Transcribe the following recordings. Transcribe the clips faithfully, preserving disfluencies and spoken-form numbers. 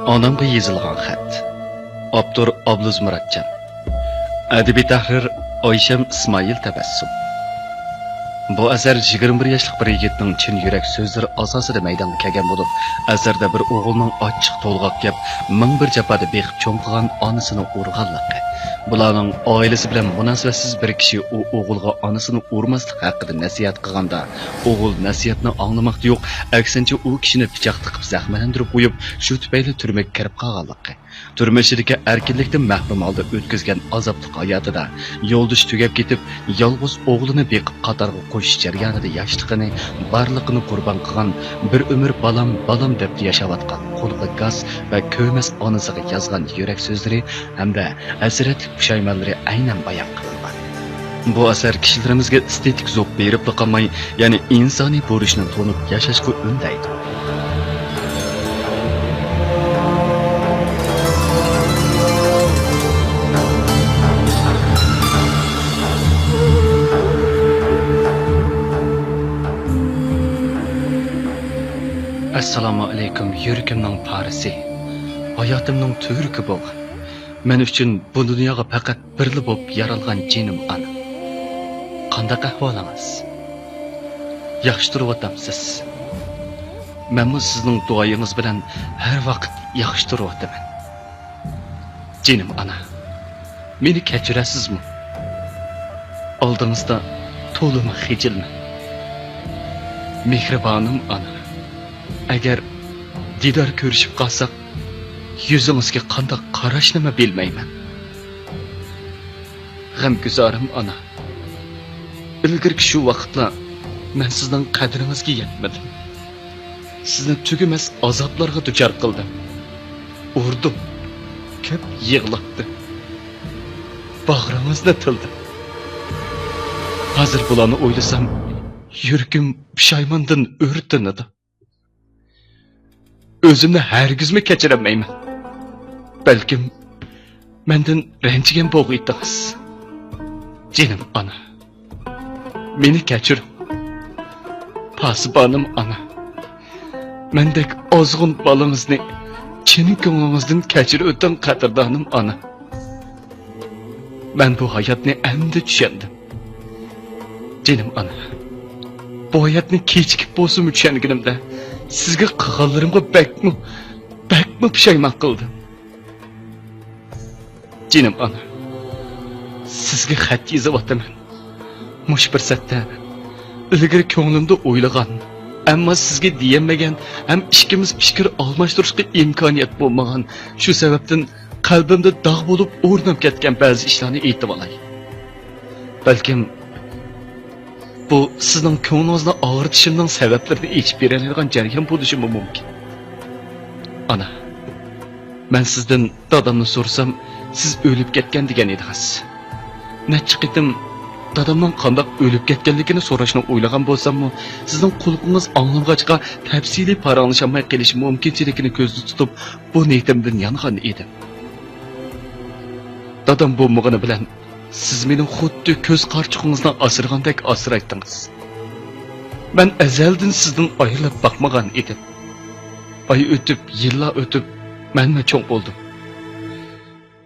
ئانامغا يېزىلغان خەت. ئاپتور ئابلىز مۇراتجان. ئەدەبىي تەھرىر ئايشەم ئىسمائىل تەبەسسۇم. بۇ ئەسەر يىگىرمە بىر ياشلىق بىر يىگىتنىڭ چىن يۈرەك سۆزلىرى ئاساسىدا مەيدانغا كەلگەن بولۇپ، ئەسەردە بىر ئوغۇلنىڭ ئاچچىق تولغاق يەپ، مىڭ بىر جاپادا بېقىپ چوڭ قىلغان ئانىسىنى ئۇرغانلىقى، بۇلارنىڭ ئائىلىسى بىلەن مۇناسىۋەتسىز بىر كىشى ئۇ ئوغۇلغا ئانىسىنى ئۇرماسلىق ھەققىدە نەسىھەت قىلغاندا، ئوغۇل نەسىھەتنى ئاڭلىماقتا يوق، ئەكسىنچە ئۇ كىشىنى پىچاق تىقىپ زەخىملەندۈرۈپ قويۇپ، شۇ تۈپەيلى تۈرمىگە كىرىپ قالغانلىقى، تۈرمە ئىچىدىكى ئەركىنلىكتىن مەھرۇم ھالدا ئۆتكۈزگەن ئازابلىق ھاياتىدا يولدىشى تۈگەپ كېتىپ، يالغۇز ئوغلىنى بېقىپ قاتارغا قوشۇش جەريانىدا ياشلىقىنى، بارلىقىنى قۇربان قىلغان، بىر ئۆمۈر بالام، بالام دەپلا ياشاۋاتقان، قۇلىقى گاس ۋە كۆرمەس ئانىسىغا يازغان يۈرەك سۆزلىرى ھەمدە ھەسرەتلىك پۇشايمانلىرى ئەينەن بايان قىلىنغان. بۇ ئەسەر كىشىلىرىمىزگە ئېستېتىك زوق بېرىپلا قالماي، يەنى ئىنسانىي بۇرچنى تونۇپ ياشاشقا ئۈندەيدۇ. ئەسسالامۇ ئەلەيكۇم، يۈرىكىمنىڭ پارىسى، ھاياتىمنىڭ تۈۋرۈكى بولغان، مەن ئۈچۈن بۇ دۇنياغا پەقەت بىرلا بولۇپ يارالغان جېنىم ئانا. قانداق ئەھۋالىڭىز؟ ياخشى تۇرۇۋاتامسىز؟ مەنمۇ سىزنىڭ دۇئايىڭىز بىلەن ھەر ۋاقىت ياخشى تۇرۇۋاتىمەن. جېنىم ئانا، مېنى كەچۈرەسىزمۇ؟ ئالدىڭىزدا تولىمۇ خىجىلمەن. مېھرىبانىم ئانا، ئەگەر دىدار كۆرۈشۈپ قالساق، يۈزىڭىزگە قانداق قاراشنىمۇ بىلمەيمەن. غەمگۈزارىم ئانا، ئىلگىرىكى شۇ ۋاقىتلار مەن سىزنىڭ قەدرىڭىزگە يەتمىدىم. سىزنى تۈگىمەس ئازابلارغا دۇچار قىلدىم. ئۇردۇم، كۆپ يىغلاتتىم. باغرىڭىزنى تىلدىم. ھازىر بۇلارنى ئويلىسام، يۈرىكىم پۇشايماندىن ئۆرتىنىدۇ. ئۆزۈمنى ھەرگىزمۇ كەچۈرەلمەيمەن. بەلكىم مەندىن رەنجىگەن بولغىيتىڭىز. جېنىم ئانا، مېنى كەچۈرۈڭ. پاسىبانىم ئانا، مەندەك ئازغۇن بالىڭىزنى چىن كۆڭلىڭىزدىن كەچۈرۈۋېتىڭ، قەدىردانىم ئانا. مەن بۇ ھاياتنى ئەمدى چۈشەندىم. جېنىم ئانا، بۇ ھاياتنى كېچىكىپ بولسىمۇ چۈشەنگىنىمدە، سىزگە قىلغانلىرىمغا بەكمۇ، بەكمۇ پۇشايمان قىلدىم. جېنىم ئانا، سىزگە خەت يېزىۋاتىمەن. مۇشۇ پۇرسەتتە ئىلگىرى كۆڭلۈمدە ئويلىغان، ئەمما سىزگە دېيەلمىگەن ھەم ئىككىمىز پىكىر ئالماشتۇرۇشقا ئىمكانىيەت بولمىغان، شۇ سەۋەبتىن قەلبىمدە داغ بولۇپ ئورناپ كەتكەن بەزى ئىشلارنى ئېيتىۋالاي. بەلكىم بۇ سىزنىڭ كۆڭلىڭىزنى ئاغرىتىشىمنىڭ سەۋەبلىرىنى ئېچىپ بېرەلەيدىغان جەريان بولۇشىمۇ مۇمكىن. ئانا، مەن سىزدىن دادامنى سورىسام، سىز ئۆلۈپ كەتكەن دېگەن ئىدىڭىز. نەچچە قېتىم دادامنىڭ قانداق ئۆلۈپ كەتكەنلىكىنى سوراشنى ئويلىغان بولساممۇ، سىزنىڭ قۇلىقىڭىز ئاڭلىمىغاچقا، تەپسىلىي پاراڭلىشالماي قېلىش مۇمكىنچىلىكىنى كۆزدە تۇتۇپ، بۇ نىيىتىمدىن يانغان ئىدىم. دادام بولمىغىنى بىلەن، سىز مېنى خۇددى كۆز قارىچۇقىڭىزنى ئاسرىغاندەك ئاسرايتتىڭىز. مەن ئەزەلدىن سىزدىن ئايرىلىپ باقمىغان ئىدىم. ئاي ئۆتۈپ، يىللار ئۆتۈپ، مەنمۇ چوڭ بولدۇم.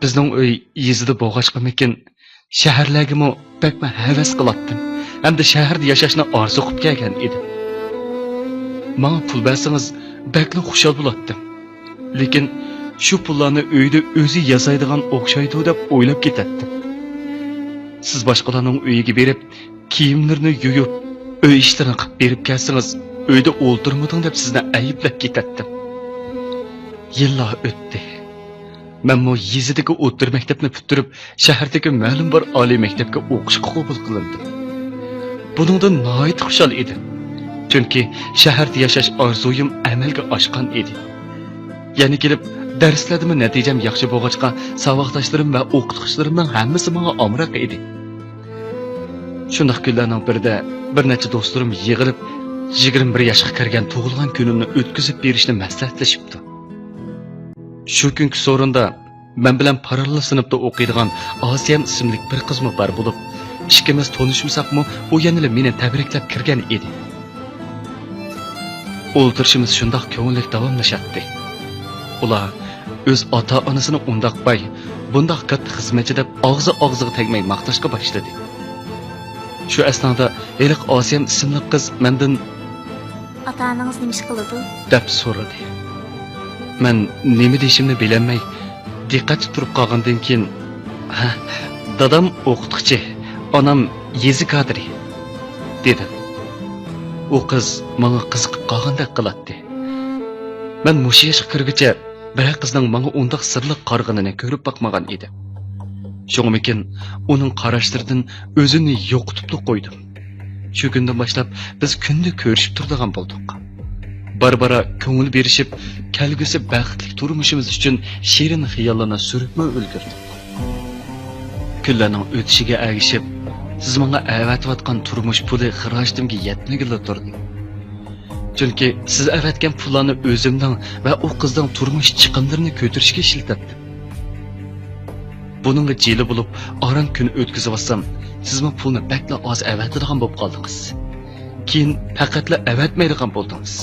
بىزنىڭ ئۆي يېزىدا بولغاچقىمىكىن، شەھەرلەرگىمۇ بەكمۇ ھەۋەس قىلاتتىم ھەمدە شەھەردە ياشاشنى ئارزۇ قىلىپ كەلگەن ئىدىم. ماڭا پۇل بەرسىڭىز، بەكلا خۇشال بولاتتىم. لېكىن شۇ پۇللارنى ئۆيدە ئۆزى ياسايدىغان ئوخشايدۇ دەپ ئويلاپ كېتەتتىم. سىز باشقىلارنىڭ ئۆيىگە بېرىپ، كىيىملىرىنى يۇيۇپ، ئۆي ئىشلىرىنى قىلىپ بېرىپ كەلسىڭىز، ئۆيدە ئولتۇرمىدىڭ دەپ سىزنى ئەيىبلەپ كېتەتتىم. يىللار ئۆتتى. مەنمۇ يېزىدىكى ئوتتۇرا مەكتەپنى پۈتتۈرۈپ، شەھەردىكى مەلۇم بىر ئالىي مەكتەپكە ئوقۇشقا قوبۇل قىلىندىم. بۇنىڭدىن ناھايىتى خۇشال ئىدىم. چۈنكى شەھەردە ياشاش ئارزۇيۇم ئەمەلگە ئاشقان ئىدى. يەنە كېلىپ، دەرسلەردىمۇ نەتىجەم ياخشى بولغاچقا، ساۋاقداشلىرىم ۋە ئوقۇتقۇچىلىرىمنىڭ ھەممىسى ماڭا ئامراق ئىدى. شۇنداق كۈنلەرنىڭ بىرىدە بىر نەچچە دوستلىرىم يىغىلىپ، يىگىرمە بىر ياشقا كىرگەن تۇغۇلغان كۈنۈمنى ئۆتكۈزۈپ بېرىشنى مەسلىھەتلىشىپتۇ. شۇ كۈنكى سورۇندا مەن بىلەن پاراللېل سىنىپتا ئوقۇيدىغان ئاسىيەم ئىسىملىك بىر قىزمۇ بار بولۇپ، ئىككىمىز تونۇشمىساقمۇ، ئۇ يەنىلا مېنى تەبرىكلەپ كىرگەن ئىدى. ئولتۇرۇشىمىز شۇنداق كۆڭۈللۈك داۋاملىشاتتى. ئۇلار ئۆز ئاتا-ئانىسىنى ئۇنداق باي، بۇنداق كاتتا خىزمەتچى دەپ ئاغزى ئاغزىغا تەگمەي ماختاشقا باشلىدى. شۇ ئەسنادا ھېلىقى ئاسىيەم ئىسىملىك قىز مەندىن، «ئاتا-ئانىڭىز نېمە ئىش قىلىدۇ؟» دەپ سورىدى. مەن نېمە دېيىشىمنى بىلەلمەي، دىققەتتە تۇرۇپ قالغاندىن كېيىن، «ھە، دادام ئوقۇتقۇچى، ئانام يېزا كادىرى» دېدىم. ئۇ قىز ماڭا قىزىقىپ قالغاندەك قىلاتتى. مەن مۇشۇ ياشقا كىرگۈچە بىرەر قىزنىڭ ماڭا ئۇنداق سىرلىق قارىغىنىنى كۆرۈپ باقمىغان ئىدىم. شۇڭىمىكىن، ئۇنىڭ قاراشلىرىدىن ئۆزۈمنى يوقىتىپلا قويدۇم. شۇ كۈندىن باشلاپ بىز كۈندە كۆرۈشۈپ تۇرىدىغان بولدۇق. بارا-بارا كۆڭۈل بېرىشىپ، كەلگۈسى بەختلىك تۇرمۇشىمىز ئۈچۈن شېرىن خىياللارنى سۈرۈپمۇ ئۈلگۈردۇق. كۈنلەرنىڭ ئۆتۈشىگە ئەگىشىپ، سىز ماڭا ئەۋەتىۋاتقان تۇرمۇش پۇلى خىراجىتىمگە يەتمىگىلى تۇردى. چۈنكى سىز ئەۋەتكەن پۇللارنى ئۆزۈمنىڭ ۋە ئۇ قىزنىڭ تۇرمۇش چىقىملىرىنى كۆتۈرۈشكە ئىشلىتەتتىم. بۇنىڭغا جىلە بولۇپ، ئاران كۈن ئۆتكۈزۈۋاتسام، سىزمۇ پۇلنى بەكلا ئاز ئەۋەتىدىغان بولۇپ قالدىڭىز. كېيىن پەقەتلا ئەۋەتمەيدىغان بولدىڭىز.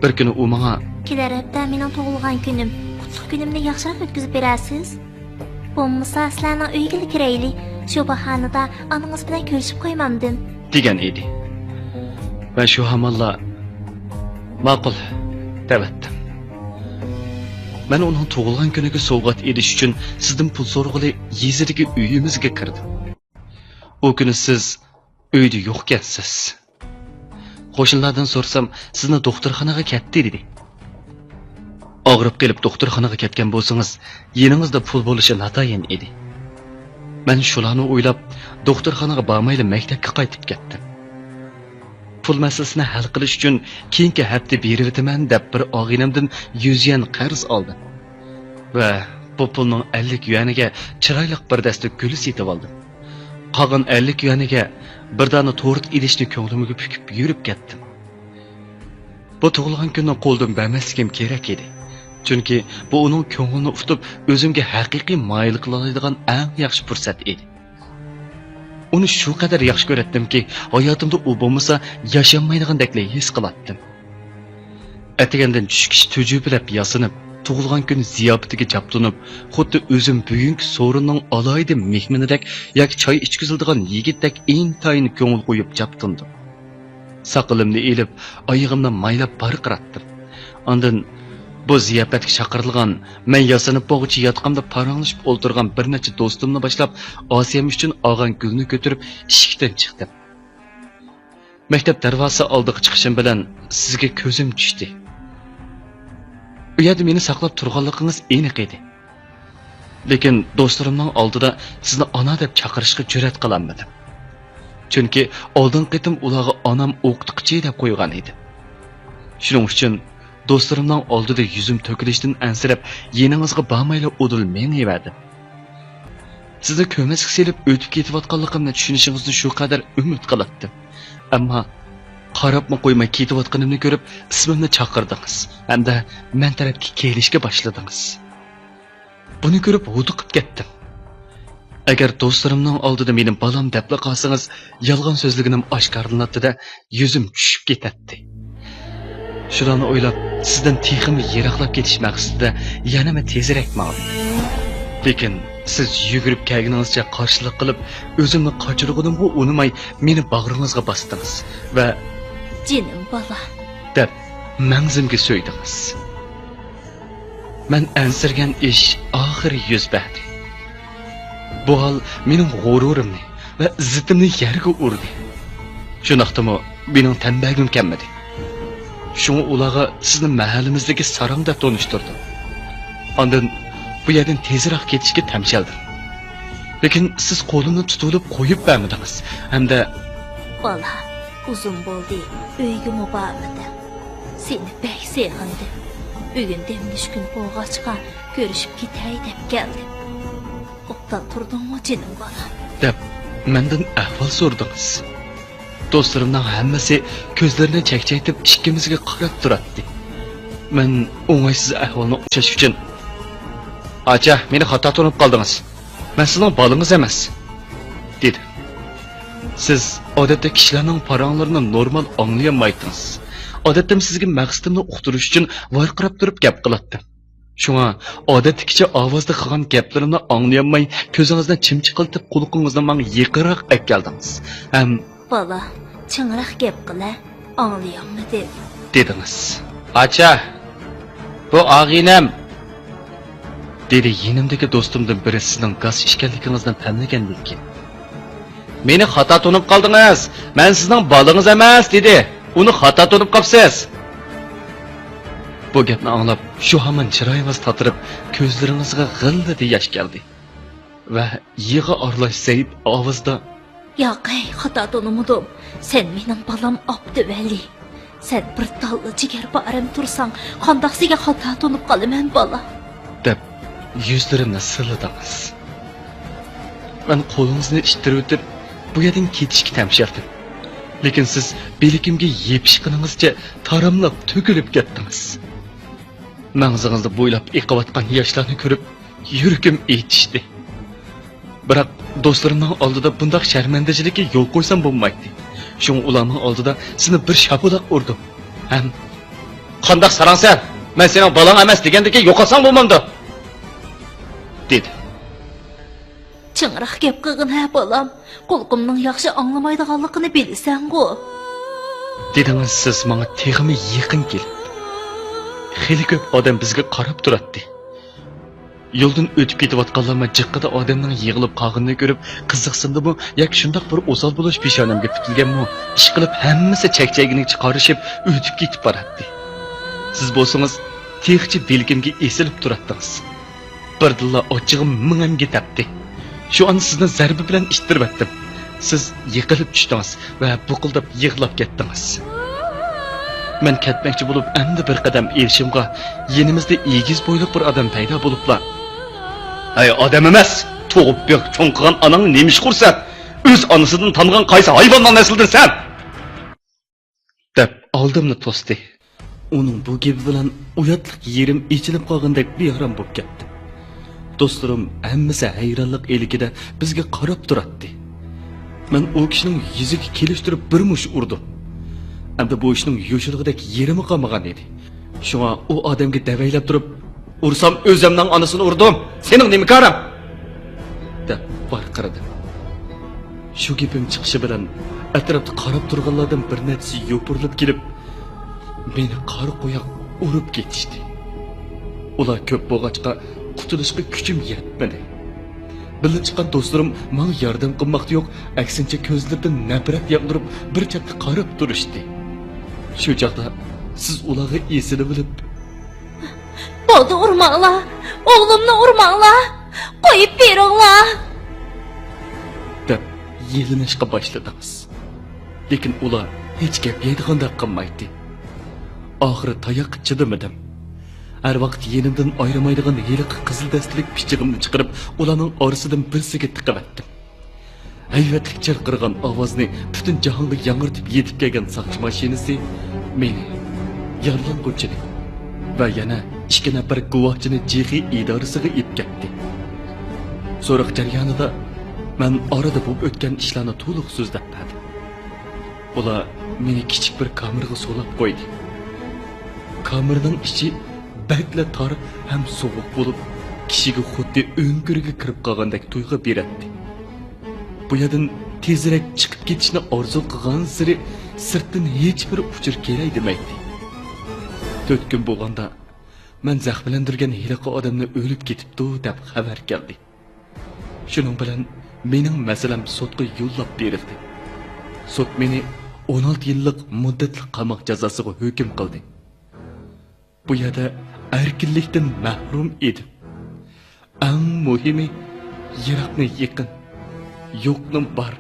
بىر كۈنى ئۇ ماڭا، «كېلەر ھەپتە مېنىڭ تۇغۇلغان كۈنۈم، قۇتلۇق كۈنۈمنى ياخشىراق ئۆتكۈزۈپ بېرەرسىز؟ بولمىسا سىلەرنىڭ ئۆيىگىلا كىرەيلى، شۇ باھانىدا ئانىڭىز بىلەن كۆرۈشۈپ قويمامدىم؟» دېگەن ئىدى. مەن شۇ ھامانلا، «ماقۇل» دەۋەتتىم. مەن ئۇنىڭ تۇغۇلغان كۈنىگە سوۋغات ئېلىش ئۈچۈن سىزدىن پۇل سورىغىلى يېزىدىكى ئۆيىمىزگە كىردىم. ئۇ كۈنى سىز ئۆيدە يوقكەنسىز. قوشنىلاردىن سورىسام، سىزنى دوختۇرخانىغا كەتتى دېدى. ئاغرىپ قېلىپ دوختۇرخانىغا كەتكەن بولسىڭىز، يېنىڭىزدا پۇل بولۇشى ناتايىن ئىدى. مەن شۇلارنى ئويلاپ، دوختۇرخانىغا بارمايلا مەكتەپكە قايتىپ كەتتىم. پۇل مەسىلىسىنى ھەل قىلىش ئۈچۈن كېيىنكى ھەپتە بېرىۋېتىمەن دەپ بىر ئاغىنەمدىن يۈز يۈەن قەرز ئالدىم ۋە بۇ پۇلنىڭ ئەللىك يۈەنىگە چىرايلىق بىر دەستە گۈل سېتىۋالدىم. قالغان ئەللىك يۈەنىگە بىر دانە تورت ئېلىشنى كۆڭلۈمگە پۈكۈپ يۈرۈپ كەتتىم. بۇ تۇغۇلغان كۈننى قولدىن بەرمەسلىكىم كېرەك ئىدى. چۈنكى بۇ ئۇنىڭ كۆڭلىنى ئۇتۇپ، ئۆزۈمگە ھەقىقىي مايىل قىلالايدىغان ئەڭ ياخشى پۇرسەت ئىدى. ئۇنى شۇ قەدەر ياخشى كۆرەتتىمكى، ھاياتىمدا ئۇ بولمىسا ياشىيالمايدىغاندەكلا ھېس قىلاتتىم. ئەتىگەندىن چۈشكىچە تۈجۈپىلەپ ياسىنىپ، تۇغۇلغان كۈن زىياپىتىگە جاپتۇنۇپ، خۇددى ئۆزۈم بۈگۈنكى سورۇننىڭ ئالاھىدە مېھمىنىدەك ياكى چاي ئىچكۈزۈلىدىغان يىگىتتەك ئىنتايىن كۆڭۈل قويۇپ جاپتۇندۇم. ساقىلىمنى ئېلىپ، ئايىغىمنى مايلاپ ۋارقىراتتىم. ئاندىن بۇ زىياپەتكە چاقىرىلغان، مەن ياسىنىپ بولغۇچە ياتىقىمدا پاراڭلىشىپ ئولتۇرغان بىر نەچچە دوستۇمنى باشلاپ، ئاسىيەم ئۈچۈن ئالغان گۈلنى كۆتۈرۈپ ئىشىكتىن چىقتىم. مەكتەپ دەرۋازىسى ئالدىغا چىقىشىم بىلەن سىزگە كۆزۈم چۈشتى. ئۇ يەردە مېنى ساقلاپ تۇرغانلىقىڭىز ئېنىق ئىدى. لېكىن دوستلىرىمنىڭ ئالدىدا سىزنى ئانا دەپ چاقىرىشقا جۈرئەت قىلالمىدىم. چۈنكى ئالدىنقى قېتىم ئۇلارغا ئانام ئوقۇتقۇچى دەپ قويغان ئىدىم. شۇنىڭ ئۈچۈن دوستلىرىمنىڭ ئالدىدا يۈزۈم تۆكۈلۈشتىن ئەنسىرەپ، يېنىڭىزغا بارمايلا ئۇدۇل مېڭىۋەردىم. سىزنى كۆرمەسكە سېلىپ ئۆتۈپ كېتىۋاتقانلىقىمنى چۈشىنىشىڭىزنى شۇ قەدەر ئۈمىد قىلاتتىم. ئەمما قاراپمۇ قويماي كېتىۋاتقىنىمنى كۆرۈپ، ئىسمىمنى چاقىردىڭىز ھەمدە مەن تەرەپكە كېلىشكە باشلىدىڭىز. بۇنى كۆرۈپ ھودۇقۇپ كەتتىم. ئەگەر دوستلىرىمنىڭ ئالدىدا مېنى بالام دەپلا قالسىڭىز، يالغان سۆزلىگىنىم ئاشكارىلىناتتى-دە، يۈزۈم چۈشۈپ كېتەتتى. شۇلارنى ئويلاپ، سىزدىن تېخىمۇ يىراقلاپ كېتىش مەقسىتىدە يەنىمۇ تېزرەك ماڭدىم. لېكىن سىز يۈگۈرۈپ كەلگىنىڭىزچە قارشىلىق قىلىپ، ئۆزۈمنى قاچۇرغىنىمغا ئۇنىماي، مېنى باغرىڭىزغا باستىڭىز ۋە جېنىم بالام دەپ مەڭزىمگە سۆيدىڭىز. مەن ئەنسىرىگەن ئىش ئاخىرى يۈز بەردى. بۇ ھال مېنىڭ غۇرۇرۇمنى ۋە ئىززىتىمنى يەرگە ئۇردى. شۇنداقتىمۇ مېنىڭ تەمبەگۈم كەلمىدى. شۇڭا ئۇلارغا سىزنى مەھەللىمىزدىكى ساراڭ دەپ تونۇشتۇردۇم. ئاندىن بۇ يەردىن تېزرەك كېتىشكە تەمشەلدىم. لېكىن سىز قولۇمنى تۇتۇۋېلىپ قويۇپ بەرمىدىڭىز ھەمدە بالام، ئۇزۇن بولدى، ئۆيگىمۇ بارمىدىڭ. سېنى بەك سېغىندىم. بۈگۈن دەم ئېلىش كۈنى بولغاچقا، كۆرۈشۈپ كېتەي دەپ كەلدىم. ئوبدان تۇردۇڭمۇ، جېنىم بالام؟ دەپ مەندىن ئەھۋال سورىدىڭىز. دوستلىرىمنىڭ ھەممىسى كۆزلىرىنى چەكچەيتىپ ئىككىمىزگە قاراپ تۇراتتى. مەن ئوڭايسىز ئەھۋالنى ئوڭشاش ئۈچۈن، ئاچا، مېنى خاتا تونۇپ قالدىڭىز. مەن سىزنىڭ بالىڭىز ئەمەس، دېدىم. سىز ئادەتتە كىشىلەرنىڭ پاراڭلىرىنى نورمال ئاڭلىيالمايتتىڭىز. ئادەتتە سىزگە مەقسىتىمنى ئۇقتۇرۇش ئۈچۈن ۋارقىراپ تۇرۇپ گەپ قىلاتتىم. شۇڭا ئادەتتىكىچە ئاۋازدا قىلغان گەپلىرىمنى ئاڭلىيالماي، كۆزىڭىزنى چىمچىقلىتىپ، قۇلىقىڭىزنى ماڭا يېقىنراق ئەكەلدىڭىز. ھەم بالا، چىڭراق گەپ قىلە، ئاڭلىيالمىدىم. دېدىڭىز. ئاچا، بۇ ئاغىنەم. دېدى يېنىمدىكى دوستۇمدىن بىرى سىزنىڭ گاس ئىكەنلىكىڭىزنى پەملىگەندىن كېيىن. مېنى خاتا تونۇپ قالدىڭىز. مەن سىزنىڭ بالىڭىز ئەمەس، دېدى. ئۇنى خاتا تونۇپ قاپسىز. بۇ گەپنى ئاڭلاپ، شۇ ھامان چىرايىڭىز تاتىرىپ، كۆزلىرىڭىزغا غىللىدە ياش كەلدى. ۋە يىغا ئارىلاش زەئىپ ئاۋازدا، ياقەي، خاتا تونۇمىدىم. سەن مېنىڭ بالام ئابدۇۋەلى. سەن بىر تاللا جىگەر پارەم تۇرساڭ، قانداق سېنى خاتا تونۇپ قالىمەن، بالا؟ دەپ يۈزلىرىمنى سىلىدىڭىز. مەن قولىڭىزنى ئىتتىرىۋېتىپ، بۇ يەردىن كېتىشكە تەمشەلدىم. لېكىن سىز بىلىكىمگە يېپىشقىنىڭىزچە تاراملاپ تۆكۈلۈپ كەتتىڭىز. مەڭزىڭىزدە بويلاپ ئېقىۋاتقان ياشلارنى كۆرۈپ، يۈرىكىم ئېچىشتى. بىراق، دوستلىرىمنىڭ ئالدىدا بۇنداق شەرمەندىچىلىككە يول قويسام بولمايتتى. شۇڭا ئۇلارنىڭ ئالدىدا سېنى بىر شاپىلاق ئۇردۇم. ھەم، قانداق ساراڭسەن؟ مەن سېنىڭ بالاڭ ئەمەس دېگەندىكىن يوقالساڭ بولمامدۇ؟ دېدى. چىڭراق گەپ قىلغىن ھە، بالام. قۇلىقىمنىڭ ياخشى ئاڭلىمايدىغانلىقىنى بىلىسەنغۇ؟ دېدىڭىز سىز ماڭا تېخىمۇ يېقىن كېلىپ. خېلى كۆپ ئادەم بىزگە قاراپ تۇراتتى. يولدىن ئۆتۈپ كېتىۋاتقانلارمۇ جىققىدە ئادەمنىڭ يىغىلىپ قالغىنىنى كۆرۈپ، قىزىقسىندىمۇ ياكى شۇنداق بىر ئوسال بولۇش پېشانەمگە پۈتۈلگەنمۇ، ئىشقىلىپ ھەممىسى چەكچەيگىنىچە قارىشىپ ئۆتۈپ كېتىپ باراتتى. سىز بولسىڭىز تېخىچە بىلىكىمگە ئېسىلىپ تۇراتتىڭىز. بىردىنلا ئاچچىقىم مېڭەمگە تەپتى. شۇ ئان سىزنى زەربە بىلەن ئىتتىرىۋەتتىم. سىز يىقىلىپ چۈشتىڭىز ۋە بۇقۇلداپ يىغلاپ كەتتىڭىز. مەن كەتمەكچى بولۇپ، ئەمدى بىر قەدەم ئېلىشىمغا، يېنىمىزدا ئېگىز بويلۇق بىر ئادەم پەيدا بولۇپلا، ھەي، ئادەم ئەمەس! تۇغۇپ بېقىپ چوڭ قىلغان ئاناڭنى نېمە ئىش قۇرىسەن؟ ئۆز ئانىسىدىن تامغان قايسى ھايۋاننىڭ نەسلىدىنسەن؟ دەپ ئالدىمنى توستى. ئۇنىڭ بۇ گېپى بىلەن ئۇياتلىق يېرىم ئېچىلىپ قالغاندەك بىئارام بولۇپ كەتتىم. دوستلىرىم ھەممىسى ھەيرانلىق ئىلكىدە بىزگە قاراپ تۇراتتى. مەن ئۇ كىشىنىڭ يۈزىگە كېلىشتۈرۈپ بىر مۇش ئۇردۇم. ئەمدى بۇ ئىشنىڭ يوشۇرۇلغۇدەك يېرىمۇ قالمىغان ئىدى. شۇڭا ئۇ ئادەمگە دەۋەيلەپ تۇرۇپ، ئۇرسام ئۆزۈمنىڭ ئانىسىنى ئۇردۇم. سېنىڭ نېمە كارىڭ؟ دەپ ۋارقىرىدىم. شۇ گېپىم چىقىشى بىلەن ئەتراپتا قاراپ تۇرغانلاردىن بىر نەچچىسى يوپۇرۇلۇپ كېلىپ، مېنى قارا قوياق ئۇرۇپ كېتىشتى. ئۇلار كۆپ بولغاچقا، قۇتۇلۇشقا كۈچۈم يەتمىدى. بىللە چىققان دوستلىرىم ماڭا ياردەم قىلماقتا يوق، ئەكسىنچە كۆزلىرىدىن نەپرەت ياغدۇرۇپ، بىر چەتتە قاراپ تۇرۇشتى. شۇ چاغدا سىز ئۇلارغا ئېسىلىۋېلىپ، بولدى، ئۇرماڭلار! ئوغلۇمنى ئۇرماڭلار! قويۇپ بېرىڭلار! دەپ يېلىنىشقا باشلىدىڭىز. لېكىن ئۇلار ھېچ گەپ يەيدىغاندەك قىلمايتتى. ئاخىرى تاياققا چىدىمىدىم. ھەر ۋاقىت يېنىمدىن ئايرىمايدىغان ھېلىقى قىزىل دەستىلىك پىچىقىمنى چىقىرىپ، ئۇلارنىڭ ئارىسىدىن بىرسىگە تىقىۋەتتىم. ھەيۋەتلىك چىرقىرىغان ئاۋازنى پۈتۈن جاھانغا ياڭرىتىپ يېتىپ كەلگەن ساقچى ماشىنىسى مېنى، يارىلانغۇچىنى ۋە يەنە ئىككى نەپەر گۇۋاھچىنى جېخې ئىدارىسىغا ئېلىپ كەتتى. سوراق جەريانىدا مەن ئارىدا بولۇپ ئۆتكەن ئىشلارنى تولۇق سۆزلەپ بەردىم. ئۇلار مېنى كىچىك بىر كامېرغا سولاپ قويدى. كامېرنىڭ ئىچى بەكلا تار ھەم سوغۇق بولۇپ، كىشىگە خۇددى ئۆڭكۈرگە كىرىپ قالغاندەك تۇيغۇ بېرەتتى. بۇ يەردىن تېزرەك چىقىپ كېتىشنى ئارزۇ قىلغانسېرى سىرتتىن ھېچبىر ئۇچۇر كېلەي دېمەيتتى. تۆت كۈن بولغاندا، مەن زەخىملەندۈرگەن ھېلىقى ئادەمنى ئۆلۈپ كېتىپتۇ دەپ خەۋەر كەلدى. شۇنىڭ بىلەن مېنىڭ مەسىلەم سوتقا يوللاپ بېرىلدى. سوت مېنى ئون ئالتە يىللىق مۇددەتلىك قاماق جازاسىغا ھۆكۈم قىلدى. بۇ يەردە ئەركىنلىكتىن مەھرۇم ئىدىم. ئەڭ مۇھىمى، يىراقنى يېقىن، يوقنى بار،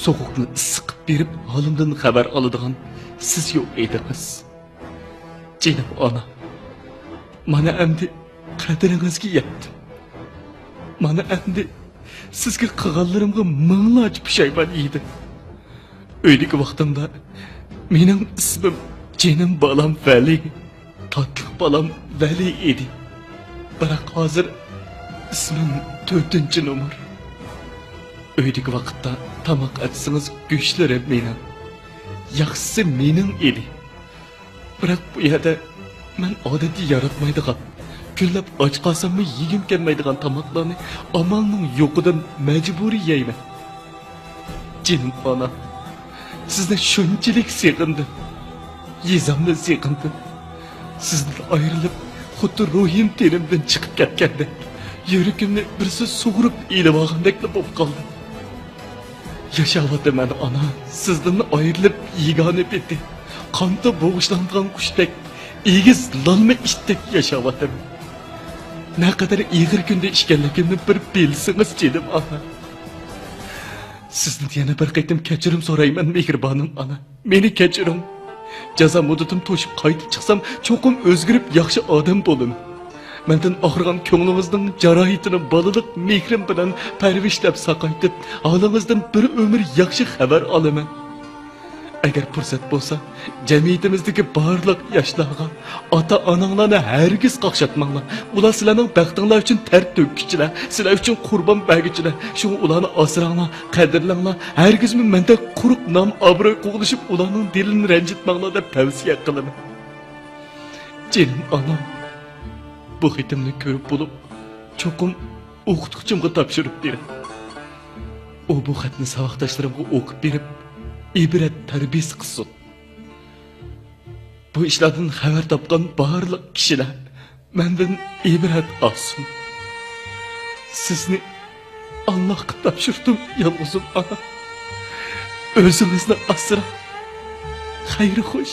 سوغۇقنى ئىسسىق قىلىپ بېرىپ، ھالىمدىن خەۋەر ئالىدىغان سىز يوق ئىدىڭىز. جېنىم ئانا، مانا ئەمدى قەدرىڭىزگە يەتتىم. مانا ئەمدى سىزگە قىلغانلىرىمغا مىڭلارچە پۇشايمان يېدىم. ئۆيدىكى ۋاقتىمدا مېنىڭ ئىسمىم جېنىم بالام ۋەلى، تاتلىق بالام ۋەلى ئىدى. بىراق ھازىر ئىسمىم تۆتىنچى نومۇر. ئۆيدىكى ۋاقىتتا تاماق ئەتسىڭىز گۆشلىرى مېنىڭ، ياخشىسى مېنىڭ ئىدى. بىراق بۇ يەردە مەن ئادەتتە ياراتمايدىغان، كۈنلەپ ئاچ قالساممۇ يېگۈم كەلمەيدىغان تاماقلارنى ئامالنىڭ يوقىدىن مەجبۇرىي يەيمەن. جېنىم ئانا، سىزنى شۇنچىلىك سېغىندىم. يېزامنى سېغىندىم. سىزدىن ئايرىلىپ، خۇددى روھىم تېنىمدىن چىقىپ كەتكەندەك، يۈرىكىمنى بىرسى سۇغۇرۇپ ئېلىۋالغاندەكلا بولۇپ قالدىم. ياشاۋاتىمەن ئانا، سىزدىن ئايرىلىپ يېگانە پېتى، قاندا بوغۇشلانغان قۇشتەك، ئېگىز لالما ئىتتەك ياشاۋاتىمەن. نەقەدەر ئېغىر كۈندە ئىكەنلىكىمنى بىر بىلسىڭىز جېنىم ئانا. سىزدىن يەنە بىر قېتىم كەچۈرۈم سورايمەن مېھرىبانىم ئانا. مېنى كەچۈرۈڭ. جازا مۇددىتىم توشۇپ قايتىپ چىقسام، چوقۇم ئۆزگىرىپ ياخشى ئادەم بولىمەن. مەندىن ئاغرىغان كۆڭلىڭىزنىڭ جاراھىتىنى بالىلىق مېھرىم بىلەن پەرۋىشلەپ ساقايتىپ، ھالىڭىزدىن بىر ئۆمۈر ياخشى خەۋەر ئالىمەن. ئەگەر پۇرسەت بولسا، جەمئىيىتىمىزدىكى بارلىق ياشلارغا، ئاتا-ئاناڭلارنى ھەرگىز قاقشاتماڭلار. ئۇلار سىلەرنىڭ بەختىڭلار ئۈچۈن تەر تۆككۈچىلەر، سىلەر ئۈچۈن قۇربان بەرگۈچىلەر. شۇڭا ئۇلارنى ئاسراڭلار، قەدىرلەڭلار. ھەرگىزمۇ مەندەك قۇرۇق نام-ئابرۇي قوغلىشىپ، ئۇلارنىڭ دىلىنى رەنجىتمەڭلار دەپ تەۋسىيە قىلىمەن. جېنىم ئانام، بۇ خېتىمنى كۆرۈپ بولۇپ، چوقۇم ئوقۇتقۇچىمغا تاپشۇرۇپ بېرىڭ. ئۇ بۇ خەتنى ساۋاقداشلىرىمغا ئوقۇپ بېرىپ، ئىبرەت تەربىيىسى قىلسۇن. بۇ ئىشلاردىن خەۋەر تاپقان بارلىق كىشىلەر مەندىن ئىبرەت ئالسۇن. سىزنى ئاللاھقا تاپشۇردۇم، يالغۇزۇم ئانا. ئۆزىڭىزنى ئاسراڭ. خەير خوش.